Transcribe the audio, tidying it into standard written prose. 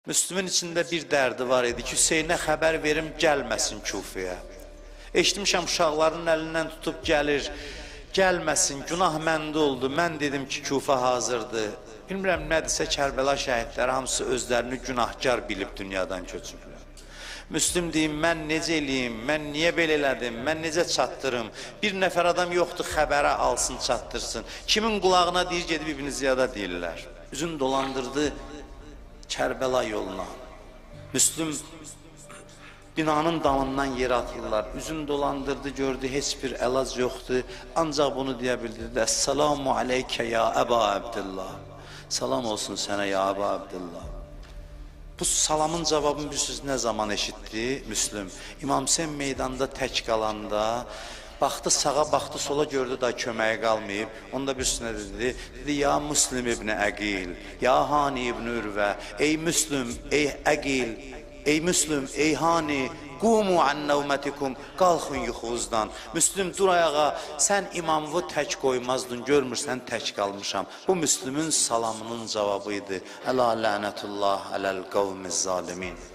Müslümün içində bir dərdi var idi ki, Hüseynə xəbər verim, gəlməsin Kufəyə. Eşitmişəm uşaqların əlindən tutub gəlir, gəlməsin, günah məndə oldu, mən dedim ki, Kufə hazırdır. Bilmirəm nədirsə Kərbəla şəhidləri hamısı özlərini günahkar bilib dünyadan köçüblər. Müslüm deyim, mən necə eləyim, mən niyə belə elədim, mən necə çatdırım? Bir nəfər adam yoxdur, xəbərə alsın, çatdırsın. Kimin qulağına deyir, gedib İbn Ziyada deyirlər. Üzün dolandırdı Kərbəla yoluna. Müslüm binanın damından yerə atırlar. Üzün dolandırdı, gördü, heç bir əlac yoxdur. Ancaq bunu deyə bildi. Əssalamu aleykə ya Əba Əbdillah. Salam olsun sənə ya Əba Əbdillah. Bu salamın cavabını bilirsiniz nə zaman eşitdi Müslüm? İmam Hüseyn meydanda tək qalanda baxdı sağa, baxdı sola, gördü da köməyi qalmayıb. Onda bir nə dedi? Dedi, ya Müslim ibn Əqil, ya Hani ibn Ürvə, ey Müslüm, ey Əqil, ey Müslüm, ey Hani, qumu an nəvmətikum, qalxın yuxunuzdan. Müslüm, dur ayağa, sən imamı tək qoymazdın, görmürsən tək qalmışam. Bu Müslümün salamının cavabı idi. Əla lənətullah ələl qavmiz zalimin.